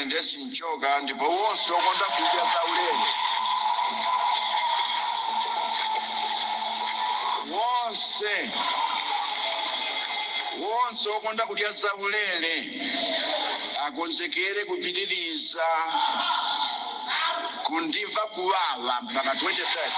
Ine ndesinchoka, ndipo wonse okonda kudya zaulere, wonse okonda kudya zaulere akonzekere kupitiriza kundimva kuwawa mpaka 2030.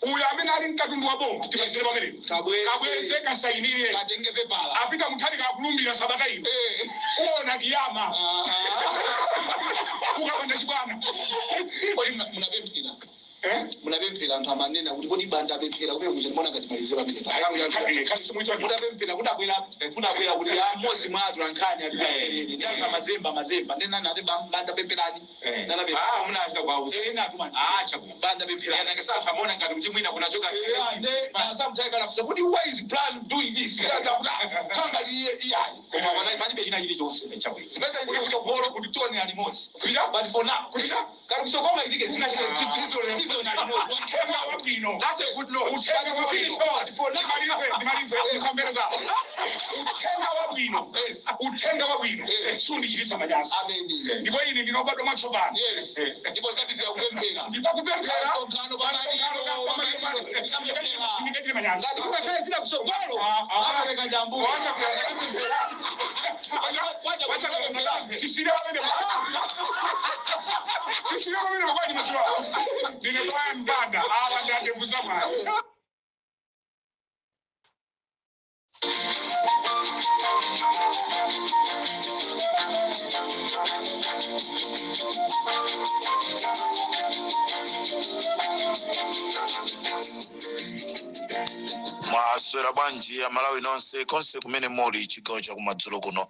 Uyo amene ali mkatundu wa boma, timalizire pamene. Kabweze. Kabweze, kasayinire. Katenge pepala. Apita Mutharika akulumbira sabata ino. Uona kiyama ukapanda chibwana. Kodi munapemphera? Eh? Munapemphera? Anthu amanena kuti kodi Banda apemphera kumene kuja? Ndimona ngati timalizire pamene. Kasi simuitwa. Mutapemphera kudabwera kuti mmodzi mwa atu lankhani ati ndanga mazemba mazemba ndenani ati, "Banda, pempherani." Ah, munafika kwauza. Ah, chabwino. Banda, pempherani. Yana ngesathu amona ngati kuti mwina kunachoka. Kuti why is Brian doing this? Kanga iye iyayi, koma palibe china chilichonse zimene zili kusogolo kuti tione alimosi, but for now kali kusogolo itike zina alimosi. Uthenga wabwino. That's a good note. Uthenga wabwino. But for now. Ndimalize, ndimalize, musambereza. Uthenga wabwino. Uthenga wabwino. Sundichititsa manyazi. Amen. Ndipo ine ndinobadwa mwatsopano. Yes, ndipo zabizira kupemphera. Ndipo kupemphera. Msonkhano pamaliro. Sindikachite manyazi. Ngati kungakhale zina kusogolo, Ah, ah. apereka ndambuyo. Tisire pamene, tisire pamene kwani machiwa. Ndine Brian Banda, awa ndi andevu zamwayi. Mwaswera bwanji Amalawi nonse konse kumene muli chigawo chakumadzulo kuno?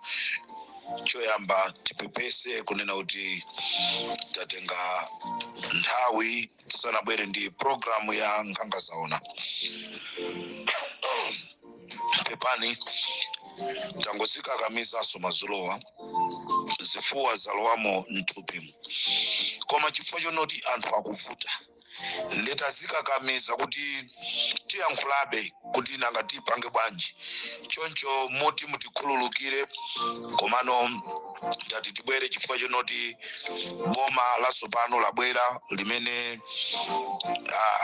Choyamba tipepese kunena kuti tatenga nthawi tisanabwere ndi programu ya Nkhanga Zaona. Pepani, tangozikakamizaso madzulowa, zifuwa zalowamo mthupimu, koma chifukwa chonoti anthu akuvuta ndetazikakamiza kuti tiyankhulabe kuti nanga tipange bwanji. Choncho muti mutikhululukire, komano tati tibwere chifukwa chonoti boma latsopano labwera limene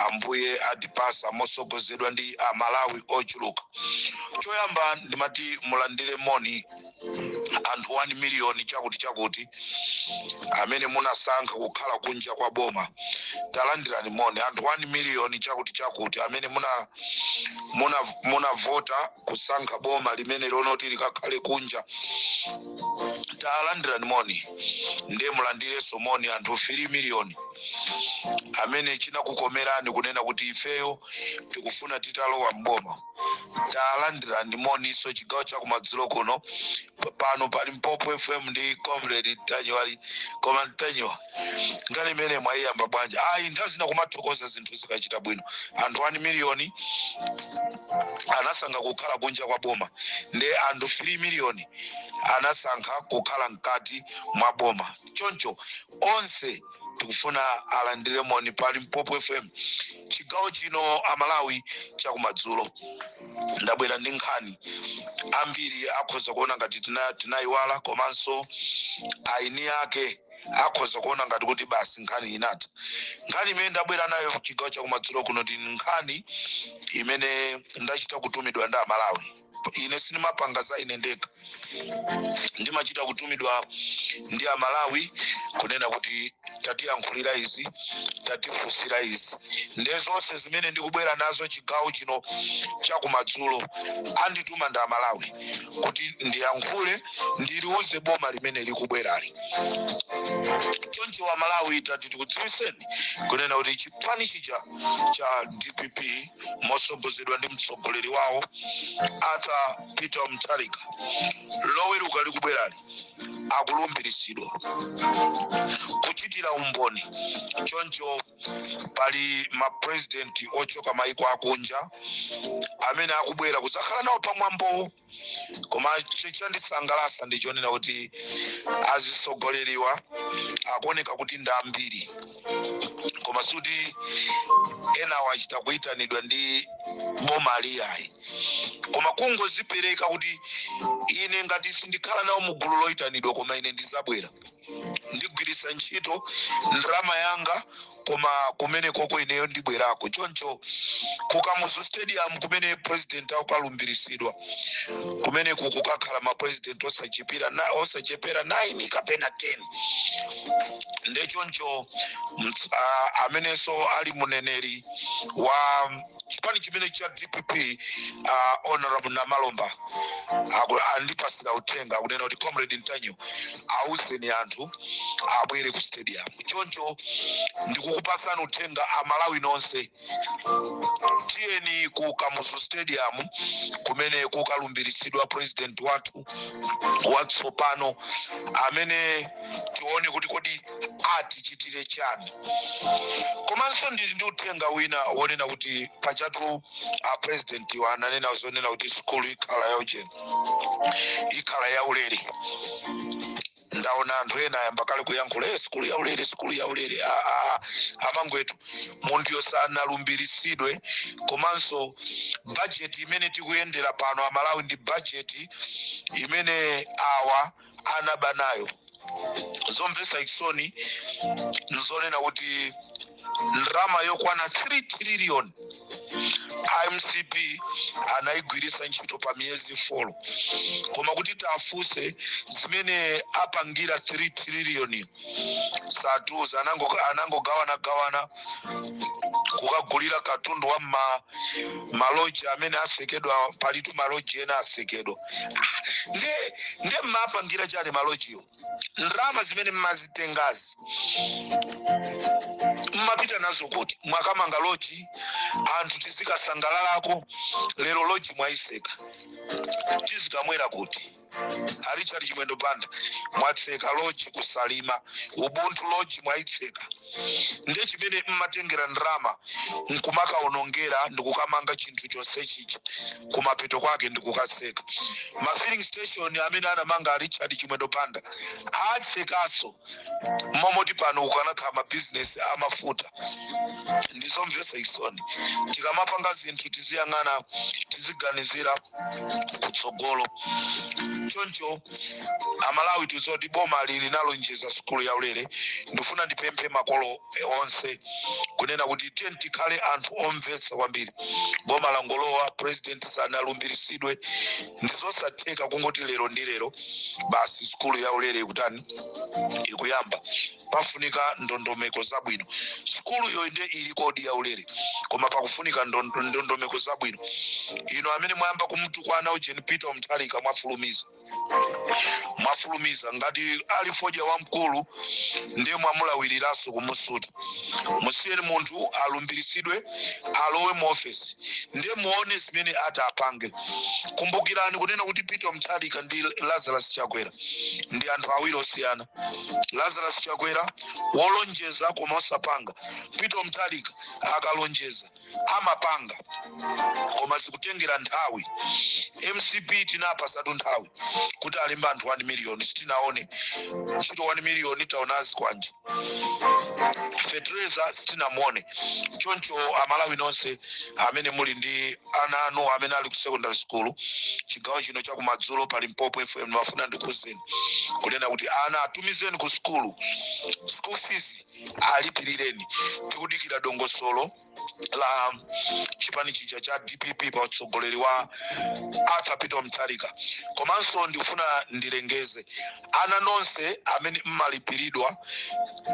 Ambuye atipasa mosogozedwa ndi Amalawi ochuluka. Choyamba ndimati mulandire moni anthu 1 miliyoni chakuti chakuti amene munasankha kukhala kunja kwa boma. Talandirani moni anthu 1 miliyoni chakuti chakuti amene munavota kusankha boma limene lonoti likakhale kunja. Talandirani moni. Ndiye mulandirenso moni anthu 3 miliyoni amene chinakukomerani kunena kuti ifeyo tikufuna titalowa mboma. Talandirani moniso chigawo chakumadzulo kuno pano pa Limpopo FM ndi Comrade Tanyiwali. Koma Tanyiwa, nkhani imene mwayiyamba bwanji? Ayi, nthawi zina kumathokoza zinthu zikachita bwino. Anthu 1 miliyoni anasankha kukhala kunja kwa boma, ndi anthu 3 miliyoni anasankha kukhala mkati mwa boma. Choncho onse tikufuna alandire moni pa Limpopo FM chigawo chino. Amalawi, chakumadzulo ndabwera ndi nkhani. Ambiri akhoza kuona ngati tinayiwala, komanso aini ake akhoza kuona ngati kuti basi nkhani inatha. Nkhani imene ndabwera nayo chigawo chakumadzulo kuno ndi nkhani imene ndachita kutumidwa ndi Amalawi. Ine sindimapanga za ine ndekha, ndimachita kutumidwa ndi Amalawi kunena kuti tatiyankhulira izi, tatifunsira izi. Nde zonse zimene ndikubwera nazo chigawo chino chakumadzulo andituma ndi Amalawi kuti ndiyankhule, ndiliuze boma limene likubwerali. Choncho Amalawi, tati tikudziwiseni kunena kuti chipani chija cha DPP mosogozedwa ndi mtsogoleri wawo Arthur Peter Mutharika, Loweruka likubwerali Akulumbiritsidwa kuchitira umboni. Choncho pali mapresident ochoka maiko akunja amene akubwera kuzakhala nawo pamwambowo. Koma chichandisangalatsa ndi chonena kuti azisogoleriwa akuoneka kuti ndi ambiri, koma suti enawo achita kuyitanidwa ndi boma liyayi, koma kungozipereka kuti ine ngati sindikhala nawo mu gulu loyitanidwa, koma ine ndizabwera, ndigwiritsa ntchito ndalama yanga, koma kumene koko ineyo ndibwerako. Choncho ku Kamuzu Stadium kumene president akukalumbiritsidwa, kumeneku kukakhala mapresident osachepera 9 kapena 10. Nde choncho amenenso ali muneneri wa chipani chimene cha DPP, Honorable Namalomba, andipasira uthenga akunena kuti, "Comrade Ntanyiwa, auzeni anthu abwere ku stadium." Choncho ndikukupasani uthenga, Amalawi nonse, tiyeni ku Kamuzu Stadium kumene kukalumbiritsidwa president wathu watsopano, amene tione kuti kodi atichitire chani. Komanso ndili ndi uthenga wina wonena kuti pachatu a president ananena zonena kuti sukulu ikhala yaujeni, ikhala yaulere. Ndaona anthu ena ayamba kale kuyankhula, "Sukulu yaulere, sukulu yaulere." Amangwetu, munthu sanalumbiritsidwe. Komanso bajeti imene tikuyendera pano, Amalawi, ndi bajeti imene awa anaba nayo. Zomvetsa chisoni nzonena kuti ndalama yokwana 3 trillion MCP anayigwiritsa ntchito pa miyezi 4, koma kuti tafunse zimene apangira 3 trillion satuza. Anangogawana gawana kukagulira katundu wa maloji amene asekedwa. Palitu maloji ena asekedwa. Ah, nde mmapangira chani malojiwo? Ndalama zimene mmazitengazi mmapita nazo kuti? Mwakamanga loji, anthu tizikasangalalako. Lero loji mwayiseka, tizikamwera kuti? A Richard Chimwendo Banda, mwatseka loji kuSalima, Ubuntu Lodge mwayitseka. Ndiye chimene mmatengera ndalama nkumakaonongera ndikukamanga chinthu chonse chicha, kumapeto kwake ndikukaseka. Ma filling station amene anamanga a Richard Chimwendo Banda atsekaso, momoti pano kukanakhala mabizinesi amafuta. Ndizomvetsa chisoni. Tikamapanga zinthu tiziyang'ana, tiziganizira kutsogolo. Choncho Amalawi, tizoti boma lili nalonjeza sukulu yaulere. Ndifuna ndipemphe makolo onse kunena kuti tiye tikhale anthu omvetsa kwambiri. Boma langolowa, president sanalumbiritsidwe. Ndizosatheka kungoti lero ndi lero basi sukulu yaulere ikutani, ikuyamba. Pafunika ndondomeko zabwino. Sukuluyo nde ili kodi yaulere, koma pakufunika ndondomeko zabwino. Ino amene mwayamba kumtukwana ujeni Peter Mutharika, mwafulumiza, mwafulumiza. Ngati ali fodya wamkulu, ndiye mwamulawiriranso kumusuta. Musiyeni munthu alumbiritsidwe, alowe mu ofesi, ndiye muone zimene ati apange. Kumbukirani kunena kuti Peter Mutharika ndi Lazarus Chakwera ndi anthu awiri osiyana. Lazarus Chakwera wolonjeza koma osapanga. Peter Mutharika akalonjeza amapanga, koma zikutengera nthawi. MCP tinapasatu nthawi kuti alembe anthu 1 million, sitinaone ntchito 1 million. Taonazi kwanje fetereza, sitinamuone. Choncho Amalawi nonse amene muli ndi ana anu amene ali ku secondary school, chigawo chino chakumadzulo pa Limpopo FM, mafuna ndikuzeni kunena kuti ana atumizeni ku skulu, school fees alipirireni. Tikudikira dongosolo la chipani chija cha DPP pa utsogoleri wa Arthur Peter Mutharika. Komanso ndikufuna ndilengeze, ana nonse amene mmalipiridwa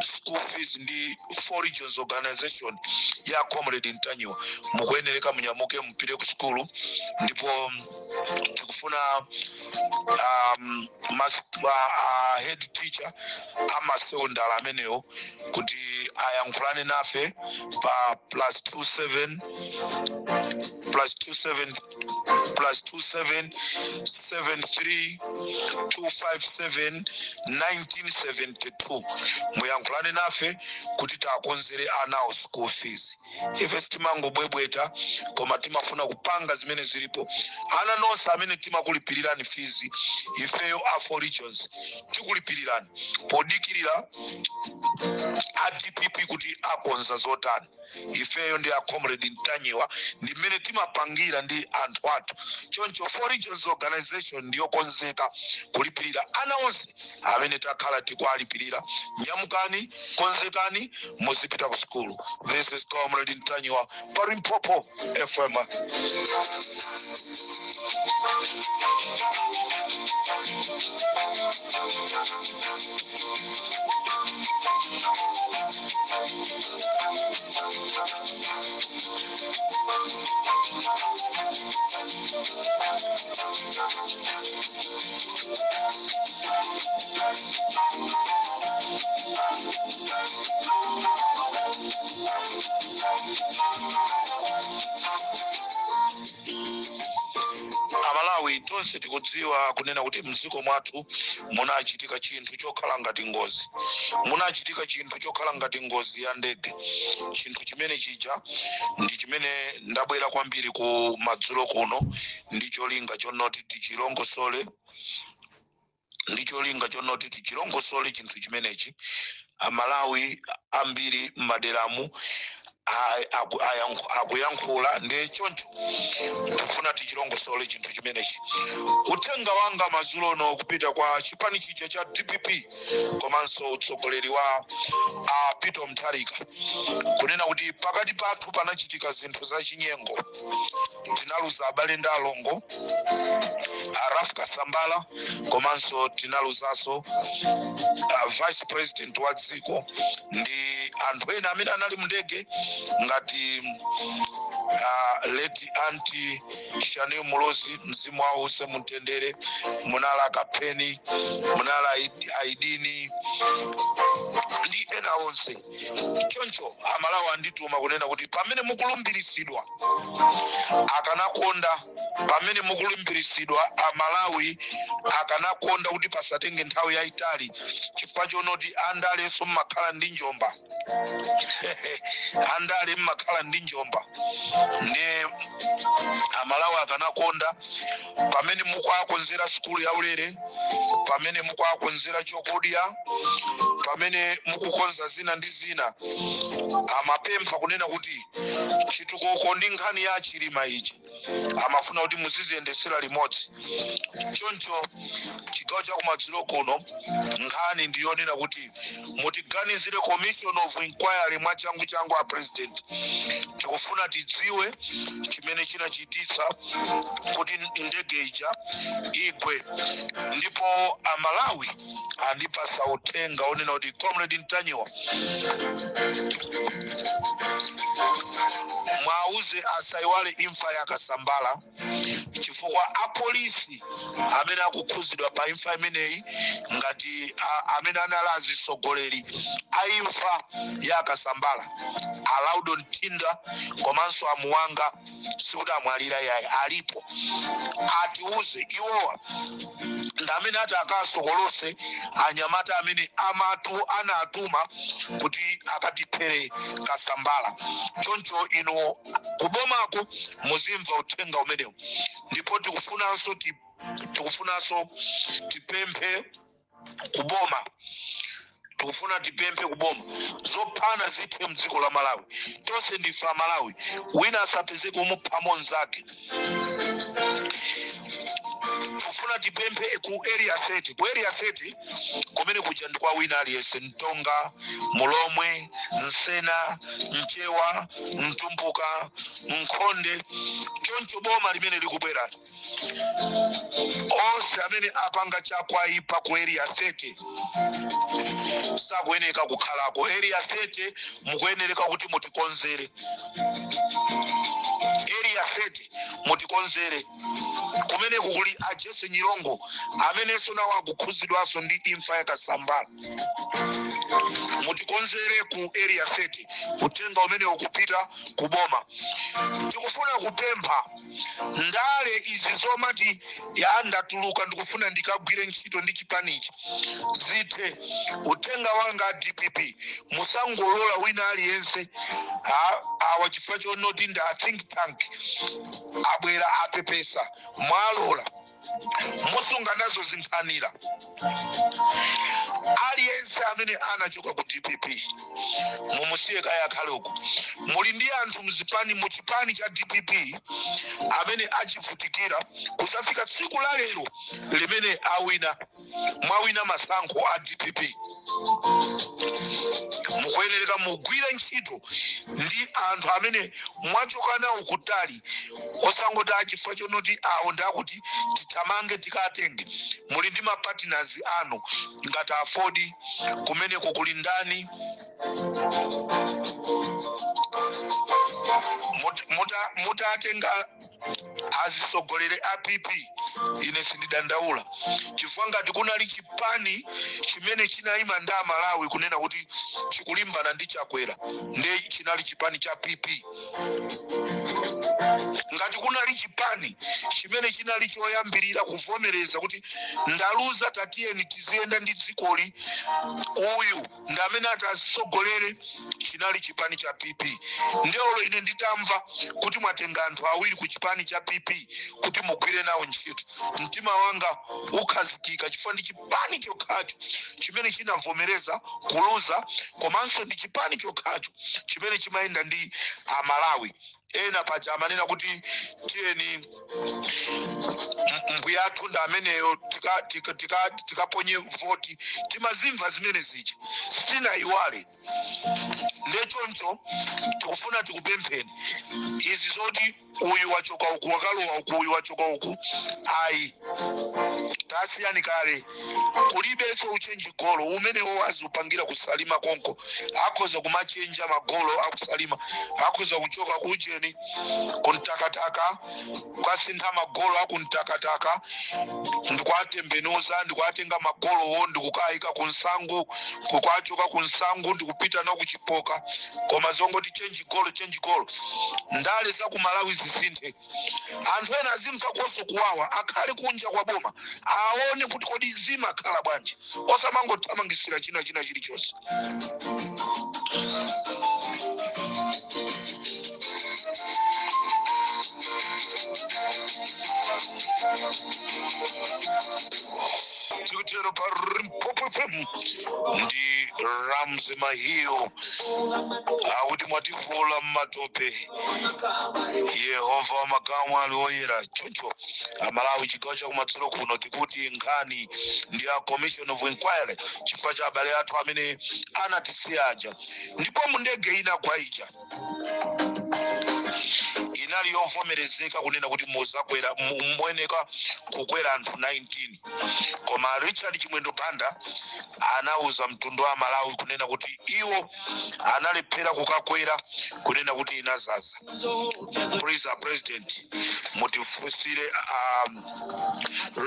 school fees ndi Four Regions Organization ya Comrade Ntanyiwa, mukuyenereka munyamuke mupite ku skulu. Ndipo tikufuna A head teacher amasekondala amenewo kuti ayankhulane nafe pa +27 +27 +27 73 257 1972. Muyankhulane nafe kuti tiakonzere anawo school fees. Ife sitimangobwebweta, koma timafuna kupanga zimene zilipo. Ana nonse amene timakulipirirani fees, ifeyo a Four Regions tikulipirirani podikirira a DPP kuti akonza zotani. Ifeyo ndi a Comrade Ntanyiwa ndi mmene timapangira ndi anthu athu. Choncho Four Regions Organization ndiyokonzeka kulipirira ana onse amene takhala tikualipirira. Nyamukani, konzekani, muzipita ku sukulu. This is Comrade Ntanyiwa pa Limpopo FM. Amalawi tonse tikudziwa kunena kuti mdziko mwathu munachitika chinthu chokhala ngati ngozi, munachitika chinthu chokhala ngati ngozi ya ndege. Chinthu chimene chija ndi chimene ndabwera kwambiri ku madzulo kuno ndi cholinga chonoti tichilongosole, ndi cholinga chonoti tichilongosole chinthu chimenechi. Amalawi ambiri m'maderamu akuyankhula, ndi choncho tikufuna tichilongosole chinthu chimenechi. Uthenga wanga madzulo uno kupita kwa chipani chija cha DPP komanso utsogoleri wa a Peter Mutharika, kunena kuti pakati pathu panachitika zinthu zachinyengo. Tinaluza abale ndi alongo a Ralph Kasambara, komanso tinaluzanso vice president wa dziko ndi anthu ena amene anali mndege ngati late Auntie Shanil Muluzi, mzimu wawo use mumtendere, munala Kapheni, munala Aidini ndi ena onse. Choncho Amalawi andituma kunena kuti pamene mukulumbiritsidwa, akanakonda pamene mukulumbiritsidwa, Amalawi akanakonda kuti pasatenge nthawi yayitali, chifukwa chonoti andalenso mmakhala ndi njomba, andale mmakhala ndi njomba. Ndi Amalawi akanakonda pamene mukuakonzera sukulu yaulere, pamene mukuakonzera chokudya, pamene mukukonza zina ndi zina, amapempha kunena kuti chitukuko ndi nkhani ya Chilima ichi amafuna kuti muziziyendesera limodzi. Choncho chigawo chakumadzulo kuno nkhani ndiyonena kuti mutiganizire commission of inquiry mwachangu changu a president. Tikufuna tidziwe chimene chinachititsa kuti ndege ija igwe. Ndipo Amalawi andipasa uthenga onena kuti, "Comrade Ntanyiwa, mwauze asaiwale imfa ya Kasambala, chifukwa apolisi amene akukhuzidwa pa imfa imeneyi ngati amene anali azisogoleri a imfa ya Kasambala, a Laudon Tinda komanso amuwanga, sikuti amwalira yayi, alipo. Atiuze iwowa ndi amene ati akasokolose anyamata amene amatu anatuma kuti akatiphere Kasambala. Choncho inu kubomako muzimva uthenga umenewu." Ndipo tikufunanso tipemphe kuboma, tikufuna tipemphe kuboma, zophana zithe mdziko la Malawi. Tonse ndife Amalawi, wina asapezeke umuphamo mnzake. Tikufuna tipemphe ku Area 30. Ku Area 30 kumene kuja ndi kwa wina aliyense, Mtonga, Mulomwe, Nsena, Mchewa, Mtumbuka, Nkhonde. Choncho boma limene likubwera, onse amene apanga chakwaipa ku Area 30 sakuyeneka kukhalako. Area 30 mukuyenereka kuti mutikonzere Area. Area 30 mutikonzere kumeneko. Kuli a Jesse Nyilongo amenenso nawo akukhuzidwanso ndi imfa ya Kasambala, mutikonzere ku Area 30. Uthenga umene ukupita ku boma, tikufuna kupempha ndale izi zomati ya ndatuluka, ndikufuna ndikagwire ntchito ndi chipanichi, zithe. Uthenga wanga, a DPP, musangolola wina aliyense awa chifukwa chonoti ndi a think tank abwera apepesa, mwalola, musunga nazo zinkhanira. Aliyense amene anachoka ku DPP mumusiye kaya akhale uku. Muli ndi anthu mzipani, muchipani cha DPP amene achivutikira kusafika tsiku la lero limene awina, mwawina masankho a DPP. Mukuyenereka mugwire ntchito ndi anthu amene mwachoka nawo kutali, osangoti achifukwa chonoti awo ndakuti tithamange tikatenge. Muli ndi mapartners anu ngati AFORD, kumeneko kuli ndani? Mutatenga azisogolere a PP, ine sindidandaula, chifukwa ngati kunali chipani chimene chinayima ndi Amalawi kunena kuti chikulimbana ndi Chakwera, ndi chinali chipani cha PP. Ngati kunali chipani chimene chinali choyambirira kuvomereza kuti ndaluza, tatiyeni tiziyenda ndi dzikoli, uyu ndi amene atasogolere, chinali chipani cha PP. Ndeolo ine nditamva kuti mwatenga anthu awiri ku chipani cha PP kuti mugwire nawo ntchito, mtima wanga ukhazikika, chifukwa ndi chipani chokhacho chimene chinavomereza kuluza, komanso ndi chipani chokhacho chimene chimayenda ndi Amalawi. Ena paja amanena kuti tiyeni, mbuyathu ndi ameneyo, tikaponye voti. Timazimva zimene zija, sitinayiwale. Ndechoncho tikufuna tikupempheni, izi zoti uyu wachoka uku wakalowa uku, uyu wachoka uku, ayi, tasiyani kale. Kulibenso uchenji golo umenewo, aziupangira kusalima konko. Akhoza kumachenja magolo akusalima, akhoza kuchoka kujeni kuntakataka kukasintha magolo akuntakataka ndikuatembenuza, ndikuatenga magolowo ndikukayika kunsangu, kukachoka kunsangu ndikupita nawo kuchipoka. Koma zongoti change golo, change golo, ndale za ku Malawi zisinthe. Anthu ena azimva konso kuwawa, akhale kunja kwa boma, aone kuti kodi zimakhala bwanji, osamangothamangisira china china chilichonse. Tikutero pa Limpopo FM ndi Ramsey Mahiyo akuti mwativula mmatope, Yehova wamakamu ali oyera. Choncho Amalawi, chigawo chakumadzulo kuno tikuti nkhani ndi ya commission of inquiry chifukwa cha abale athu amene anatisiya aja. Ndipo mu ndege inagwa ija inali yovomerezeka kunena kuti muzakwera, muyeneka kukwera anthu 19, koma Richard Chimwendo Banda anauza mtundu wa Malawi kunena kuti iwo analephera kukakwera, kunena kuti inazaza. Please, President, mutifunsire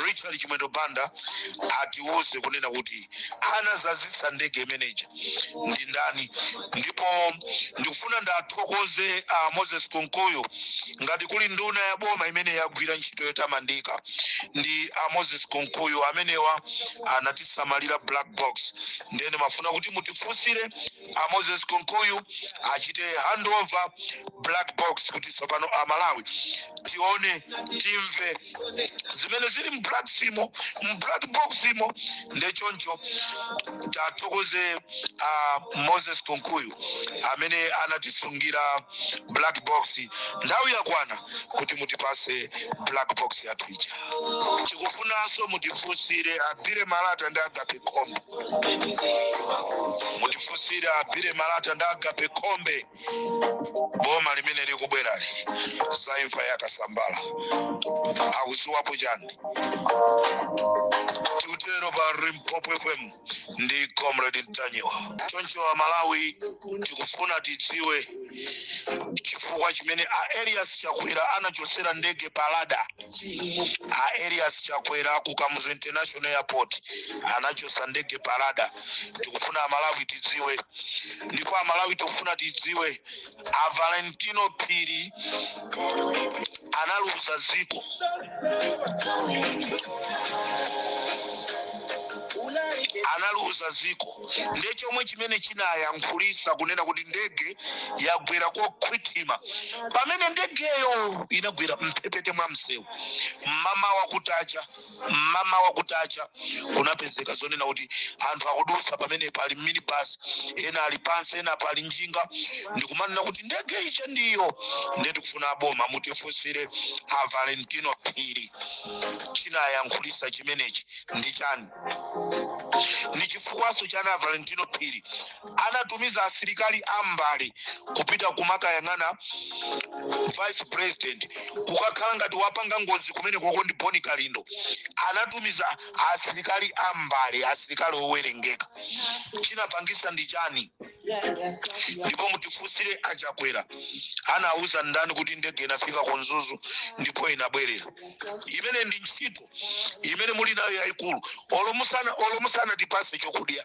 Richard Chimwendo Banda atiuze kunena kuti anazazisa ndege imeneja ndi ndani. Ndipo ndikufuna ndathokoze Moses Kunkuyu. Ngati kuli nduna ya boma imene yagwira ntchito yotamandika ndi Moses Kunkuyu. Amenewa anatisamalira black box. Ndene mafuna kuti mutifunsire Moses Kunkuyu achite handover black box kuti tsopano Amalawi tione, timve zimene zili mu black box imo. Ndechoncho tathokoze Moses Kunkuyu amene anatisungira black box. Nthawi yakwana kuti mutipase black box yathu ija. Tikufunanso mutifunsire a Billy Malata ndi Agape Khombe. Mutifunsire a Billy Malata ndi Agape Khombe, boma limene likubwerali, za imfa ya Kasambala akuziwapo chani? Tikutero pa Limpopo FM ndi Comrade Ntanyiwa. Choncho Amalawi, tikufuna tidziwe Chifukwa chimene a Elias Chakwera anachosera ndege pa radar, a Elias Chakwera ku Kamuzu International Airport anachosa ndege pa radar, tikufuna Amalawi tidziwe. Ndipo Amalawi tikufuna tidziwe, a Valentino Phiri analuza ziko, analuza ziko. Ndiye chomwe chimene chinayankhulisa kunena kuti ndege yagwera kokhwitima, pamene ndegeyo inagwera mphepete mwa msewu. Mmamawa kutacha, mmamawa kutacha, kunapezeka zonena kuti anthu akudusa pamene pali minibus, ena ali pansi, ena pali njinga, ndikumanena kuti ndege ija ndiyo. Ndiye tikufuna aboma mutifunsire a Valentino Phiri, chinayankhulisa chimenechi ndi chani? Ndi chifukwaso chani a Valentino Phiri anatumiza asilikali ambali kupita kumakayang'ana vice president, kukakhala ngati wapanga ngozi kumene koko ndi Boni Kalindo? Anatumiza asilikali ambali, asilikali owerengeka, chinapangisa ndi chani? Ndipo mutifunsire aChakwera, anauza ndani kuti ndege inafika ku Mzuzu ndipo inabwerera? Imene ndi ntchito imene muli nayo yayikulu. Olo musana tipase chokudya,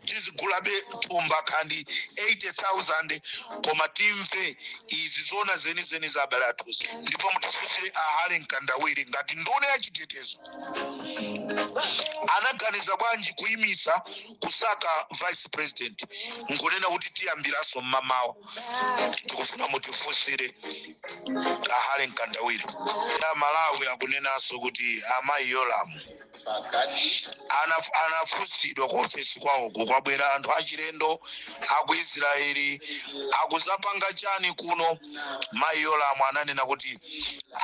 tizigulabe thumba kandi 80,000, koma timve izi zona zenizeni za abale athuzi. Ndipo mutifunsire ahale Mkandawiri, ngati nduna ya chitetezo, anaganiza bwanji kuyimisa kusaka vice president nkunena kuti tiyambiranso mmamawa? Tikufuna mutifunsire ahale Mkandawiri. Malawi akunenanso kuti amayi Yolamu anafunsidwa ku ofesi kwawoko, kwabwera anthu achilendo aku Israeli, akuzapanga chani kuno? Mayi Yolamu ananena kuti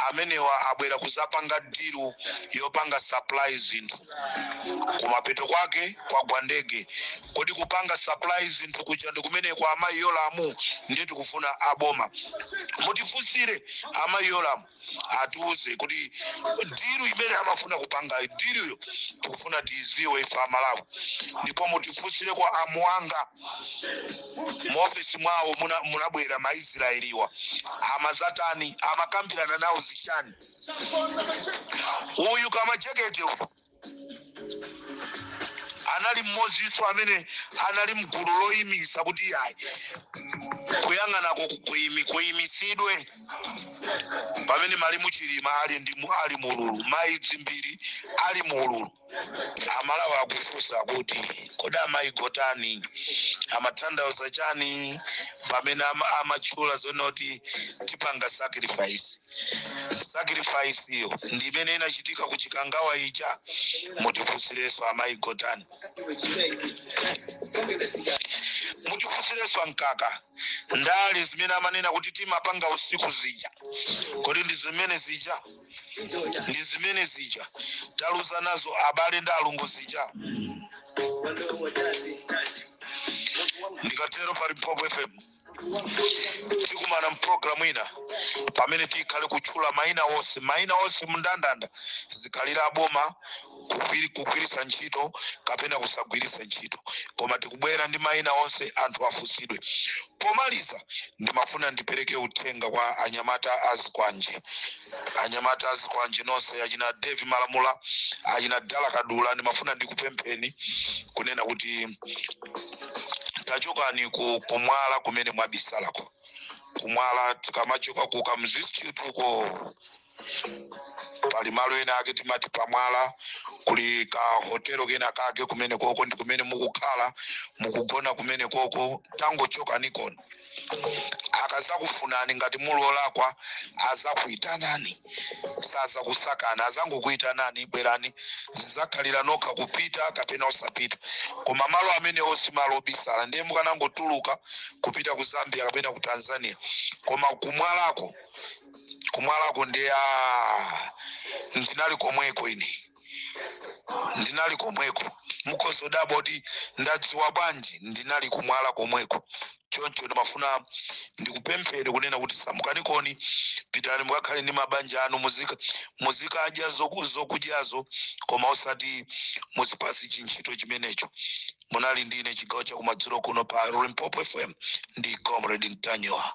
amenewa abwera kuzapanga deal yopanga supply zinthu. Kumapeto kwake kwagwa ndege. Kodi kupanga supply zinthu kuja ndi kumene kwa amayi Yolamu? Ndiye tikufuna aboma mutifunsire amayi Yolamu, atiuze kuti deal imene amafuna kupanga, dealyo tikufuna tiiziwe ife Amalawi. Ndipo mutifunsire kwa amuwanga, muofesi mwawo munabwera maisraeliwa, amazatani? Amakambirana nawo zichani? Uyu Kamajekete uyu anali mmodzinso amene anali mgulu loyimisa kuti yayi, kuyang'anako kuyimisidwe pamene malemu Chilima ali ndi ali mululu, mayi Dzimbiri ali mululu. Amalawi akufunsa kuti kodi amayi Gotani amatanthauza chani pamene amatchula zonoti tipanga sacrifice? Sacrifice iyo ndi imene inachitika ku Chikangawa ija? Mutifunsirenso amayi Gotani. Mutifunsirenso Mkaka, ndale zimene amanena kuti timapanga usiku zija, kodi ndi zimene zija? Ndi zimene zija taluza nazo abale ndi alongo zija? Ndikatero pa Limpopo FM tikumana mpulogalamu ina pamene tikhale kutchula mayina onse, mayina onse mndandanda, zikhalira aboma kugwiritsa ntchito kapena kusagwiritsa ntchito, koma tikubwera ndi mayina onse, anthu afunsidwe. Pomaliza, ndimafuna ndipereke uthenga kwa anyamata azikwanje, anyamata azikwanje nonse, achina Devi Malamula, achina Dala Kadula, ndimafuna ndikupempheni kunena kuti tachokani ku kumwala kumene mwabisalako kumwala. Tikamachoka ku Kamuzu Institute uko, pali malo ena ake timati pamwala, kuli ka hotelo kena kake kumene koko ndi kumene mukukhala, mukugona kumene koko. Tangochoka nikono. Akazakufunani ngati muli olakwa, azakuitanani, sazakusakani, azangokuitanani, bwerani. Zizakhalira nokha kupita kapena osapita, koma malo amenewo si malo obisala. Ndiye mukanangotuluka kupita ku Zambia kapena ku Tanzania, koma kumwalako, kumwalako ndiye ndinali komweko ine, ndinali komweko. Mukhozodabwa kuti ndadziwa bwanji ndinali kumwala komweko. Choncho ndimafuna ndikupempheni kunena kuti samukanikoni, pitani mukakhale ndi mabanja anu, muzikadya zokudyazo, koma osati muzipasi chintchito chimenecho. Munali ndine chigawo chakumadzulo kuno pa Limpopo FM ndi Comrade Ntanyiwa.